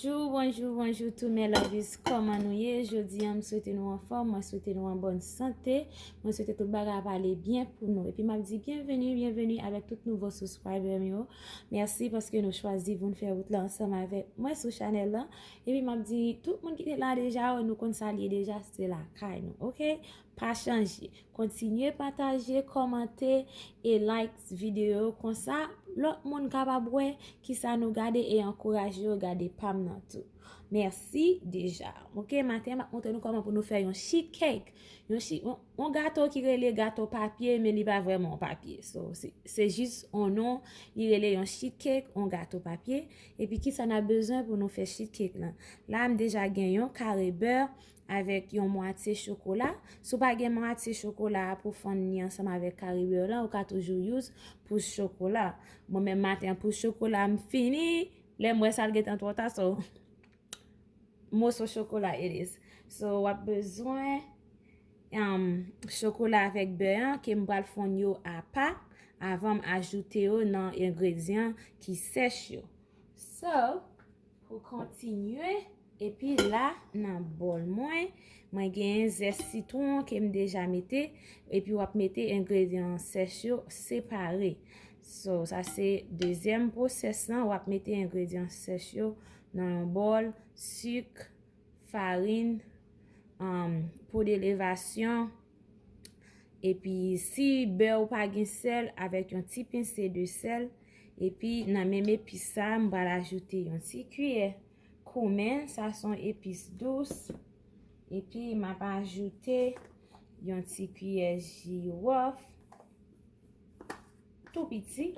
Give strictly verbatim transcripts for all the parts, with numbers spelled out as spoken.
Bonjou, bonjou, bonjou tou mes lovies, kòman nou ye? Jodi a m swete nou anfòm, mwen swete nou an bòn sante, mwen swete tout bagay ap ale byen pou nou. Epi m ap di byenveni, byenveni avèk tout nouvo subscriber m yo. Mèsi paske nou chwazi vin fè wout la ansanm avèk mwen sou chanèl la. Epi m ap di tout moun ki te la deja, nou konn sa l ye deja, se lakay nou, oke? Pa chanje. Kontinye pataje, kòmante e like videyo yo, konsa lòt moun kapab wè kisa nou gade e ankouraje yo gade pa m nan tou. Mèsi deja. Oke, maten an m ap montre nou kòman pou nou fè yon sheet cake. Yon shi- yon, yon gato ki rele gato papye, men li pa vrèman yon papye. So, se, se jis yon non, li rele yon sheet cake, yon gato papye. Epi kisa n ap bezwen pou nou fè sheet cake lan? La, m deja gen yon kare bè avèk yon mwatye chokola. Si w pa gen mwatye chokola a pou fonn li ansanm avèk kare bè lan, ou ka toujou use pous chokola. Mwen menm maten an, pous chokola m fini, lè m wè sa l gentan twò ta, so, moso chokola it is. So, w ap bezwen, um, chokola avèk bè an ke m pral fonn yo apa avan m ajoute yo nan engredyan ki sèch yo. So, pou kontinye, epi la, nan bòl mwen, mwen genyen zès sitwon ke m deja mete, epi w ap mete engredyan sèch yo separe. So, sa se dezyèm pwosès lan, w ap mete engredyan sèch yo nan yon bòl, sik, farin, um, poud elevasyon, epi si bè ou pa gen sèl, avèk yon ti pense de sèl, epi nan menm epis sa, m pral ajoute yon ti kiyè koumen, sa se yon epis dous, epi m ap ajoute yon ti kiyè jiwòf, tou piti,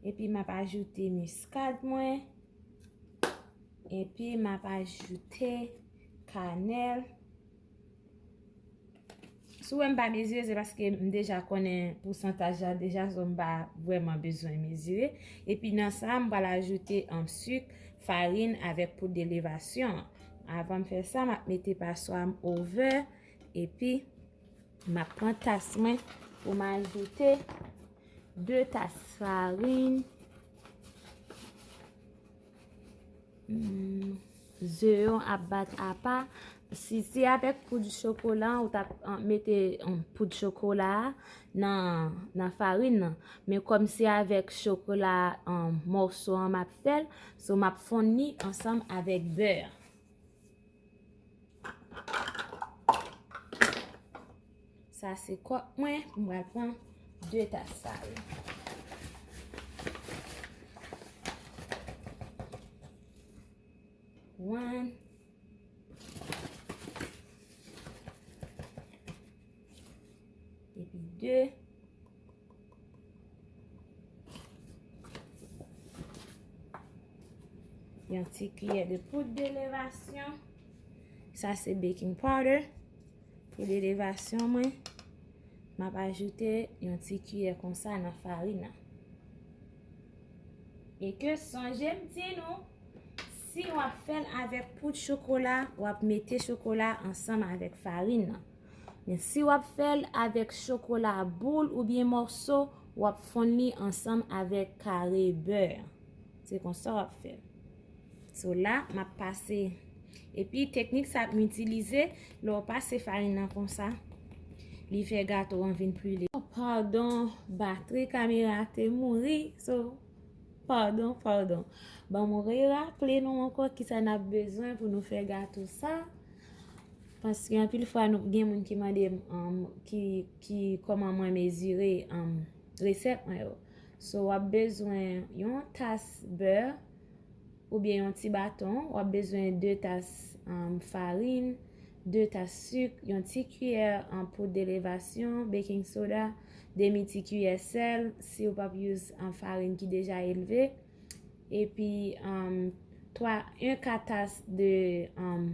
epi m ap ajoute miskad mwen, epi m ap ajoute kanèl. Si w wè m pa mezire, se paske m deja konnen pousantaj la deja, so m pa vrèman bezwen mezire. Epi nan sa, m pral ajoute, um, sik, farin avèk poud elevasyon an. Avan m fè sa, m ap mete paswa m over, epi m ap pran tas mwen pou m ajoute de tas farin. Hmm, ze yo ap bat apa. Si se avèk poud chokola, ou t ap, ah, mete, hmm, poud chokola a nan, nan farin nan. Men kòm se avèk chokola, hmm, mòso an m ap fè l, so m ap fonn li ansanm avèk bè. Sa se kòk mwen, m pral pran de tas sa yo. One. Epi de. Yon ti kiyè de poud de levasyon. Sa se baking powder. Poud de levasyon mwen. M ap ajoute yon ti kiyè konsa nan farin nan. E ke sonje m di nou, si w ap fè l avèk poud chokola, w ap mete chokola ansanm avèk farin nan. Men si w ap fè l avèk chokola boul oubyen mòso, w ap fonn li ansanm avèk kare bè. Se konsa w ap fè l. So la, m ap pase. Epi teknik sa m itilize, lè w pase farin nan konsa, li fè gato an vin pli le. Oh, padon, batri kamera te mouri. So, padon, padon. Ban m reraple nou ankò kisa n ap bezwen pou nou fè gato sa. Paske anpil fwa nou gen moun ki mande m, um, ki, ki kòman mwen mezire, um, resèt mwen yo. So, w ap bezwen yon tas bè oubyen yon ti baton. W ap bezwen de tas, um, farin, de tas sik, yon ti kiyè, um, poud de levasyon, baking soda, demi ti kiyè sèl, si w p ap use, um, farin ki deja elve. Epi, um, twa, yon ka tas de, um,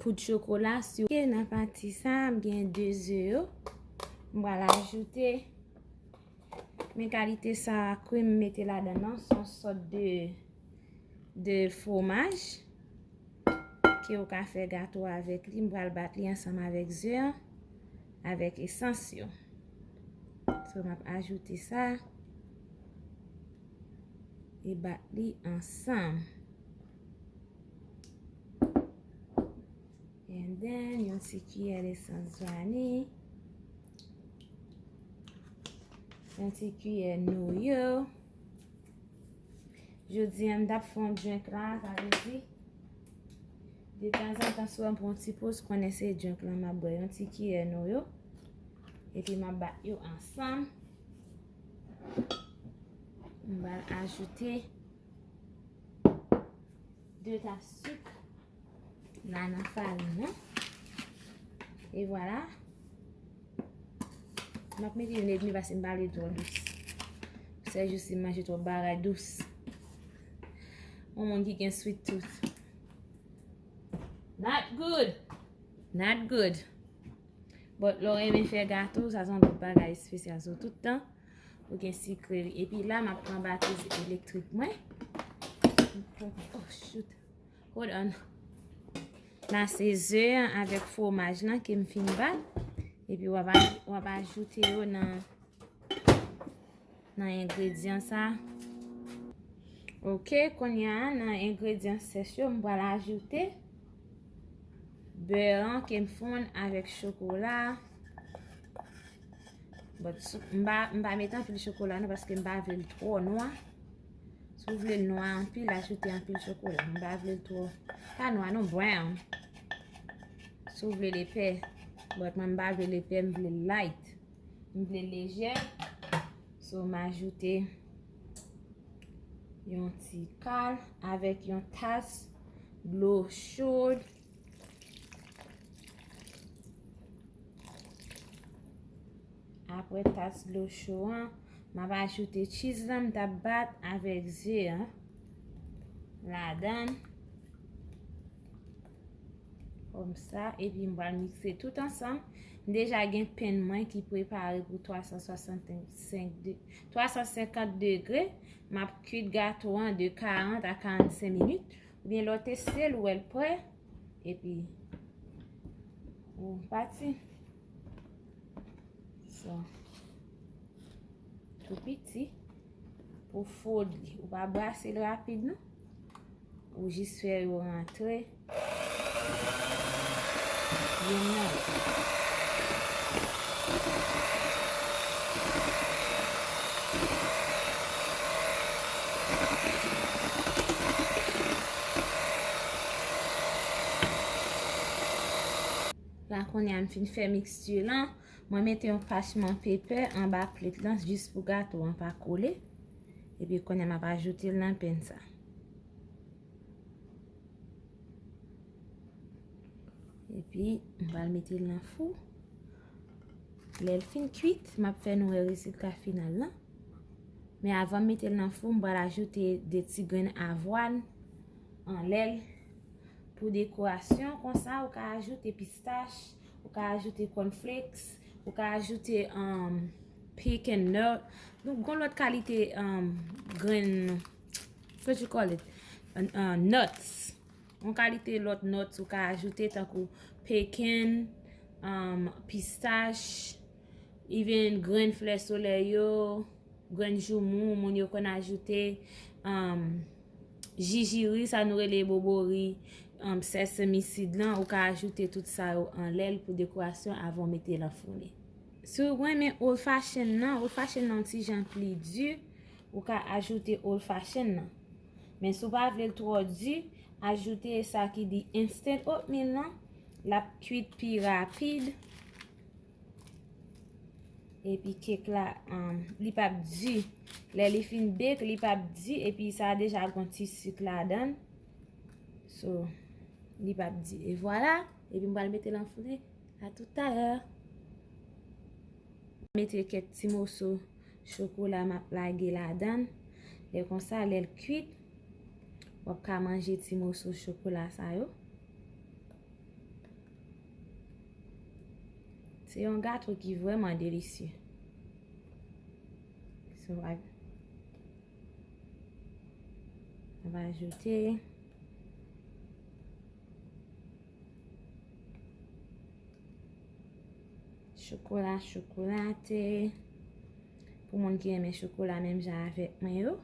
poud chokola. Si w, nan pati sa, m gen de ze yo. M pral ajoute. Men kalite sa cream m mete ladan nan, se yon sòt de, de fwomaj ke w ka fè gato avèk li. M pral bat li ansanm avèk ze an, avèk esans yo. So, m ap ajoute sa e bat li ansanm. Then, yon ti kiyè lesans vani. Yon ti kiyè noyo. Jodi a, m t ap fè yon drink la, sa vle di, detanzantan, si w wè m pran yon ti poz, konnen se drink la m ap bwè. Yon ti kiyè noyo. Epi m ap bat yo ansanm. M pral ajoute de tas sik la nan farin nan. E vwala. M ap mete youn edmi paske m pa vle l twò dous. Sèjousi m manje twòp bagay dous. Yon moun ki gen sweet tooth. Not good. Not good. But lè w renmen fè gato, sa se yon lòt bagay espesyal. So, tout tan, ou gen sikre li. Epi la, m ap pran batèz elektrik mwen. Oh, shoot. Hold on. La, se ze an avèk fwomaj lan ke m fin bat. Epi w ap aj-, w ap ajoute yo nan, nan engredyan sa. Ok, kounye a, nan engredyan sèch yo, m pral ajoute bè an ke m fonn avèk chokola. But, m pa, m pa mete anpil chokola non, paske m pa vle l twò nwa. Si w vle l nwa anpil, ajoute anpil chokola. M pa vle l twò, pa nwa non, brown. Si w vle l epè. But mwen, m pa vle l epè, m vle l light. M vle l lejè. So, m ajoute yon ti kal avèk yon tas dlo chod. Apre tas dlo cho an, m ap ajoute cheese lan m t ap bat avèk ze an ladan l. Kòmsa, epi m pral mikse tout ansanm. M deja gen pen mwen ki prepare pou twa san swasannsenk de, twa san senkant degre. M ap kwit gato an de karant a karannsenk minit. Oubyen lè w teste l, ou wè l prè. Epi, ou pati. So, tou piti pou fond li. Ou pa brase l rapid, non. Ou jis fè yo rantre. Youn nan. La, kounye a m fin fè miksti lan. Mwen mete yon pachman pepè anba plèt lan jis pou gato an pa kole. Epi kounye a m ap ajoute l nan pen sa. Epi m pral mete l nan fou. Lè l fin kwit, m ap fè nou wè rezilta final lan. Men avan m mete l nan fou, m pral ajoute de ti grenn avwàn anlè l. Pou dekorasyon, konsa, ou ka ajoute pistach, ou ka ajoute cornflakes, ou ka ajoute, um, pecan nut. Donk, gon lòt kalite, um, grenn, what you call it? Uh, uh, nuts. Yon kalite lòt nuts ou ka ajoute, tankou pecan, um, pistach, even grenn flè solèy yo, grenn joumou, moun yo konn ajoute, um, jijiri, sa nou rele bobori, um, sesame seed lan, ou ka ajoute tout sa yo anlè l pou dekorasyon avan w mete l anfoune. Si w renmen old fashion nan, old fashion nan yon ti jan pli di, ou ka ajoute old fashion nan. Men si w pa vle l twò di, ajoute sa ki di instant oatmeal lan, l ap kwit pi rapid. Epi kèk la, um, li p ap di. Lè li fin bake, li p ap di, epi sa deja gon ti sik ladan l. So, li p ap di. E vwala, epi m pral mete l anfoune. A toutalè. Mete kèk ti moso chokola m ap lage ladan l. Lè konsa, lè l kwit, w ap ka manje ti moso chokola sa yo. Se yon gato ki vrèman delisye. So, a, a va ajoute chokola chokolate. Pou moun ki renmen chokola menm jan avèk mwen yo.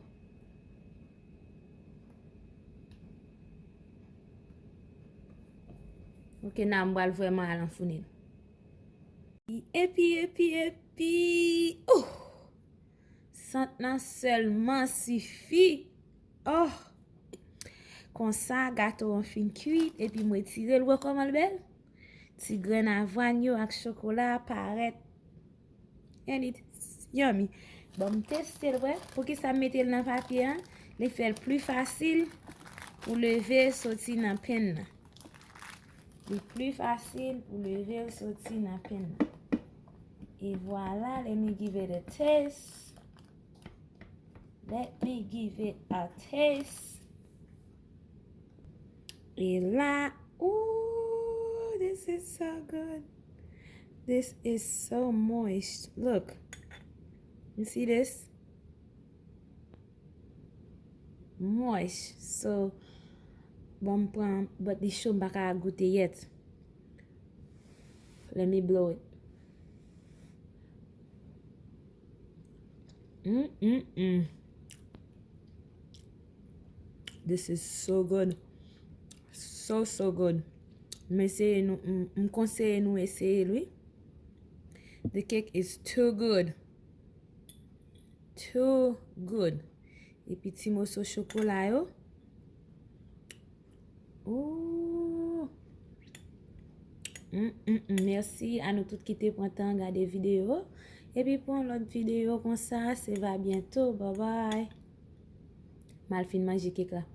Ok, nan m pral vrèman al anfouni l. Epi, epi, epi, oh! Sant nan sèlman sifi. Oh! Konsa, gato an fin kuit, epi m retire l, wè kòman l bèl? Ti grenn avwàn yo ak chokola parèt. And it's yummy. Bon, m teste l, wè. Poukisa m mete l nan papye a? Li fè l pli fasil pou leve soti nan pen nan. Li pli fasil pou leve l soti nan pen nan. E vwala, let me give it a taste. Let me give it a taste. E la, ooh, this is so good. This is so moist. Look. You see this? Moist. So, bon, m pran, but li cho, m pa ka goute yet. Let me blow it. Mm, mm, mm. This is so good. So, so good. M eseye nou, m, m konseye nou eseye l, wi. The cake is too good. Too good. Epi ti moso chokola yo. Ooh. Mm, mm, mm. Mèsi a nou tout ki te pran tan gade videyo. Epi pou yon lòt videyo konsa, se va byento. Bye bye. M al fin manje kek la.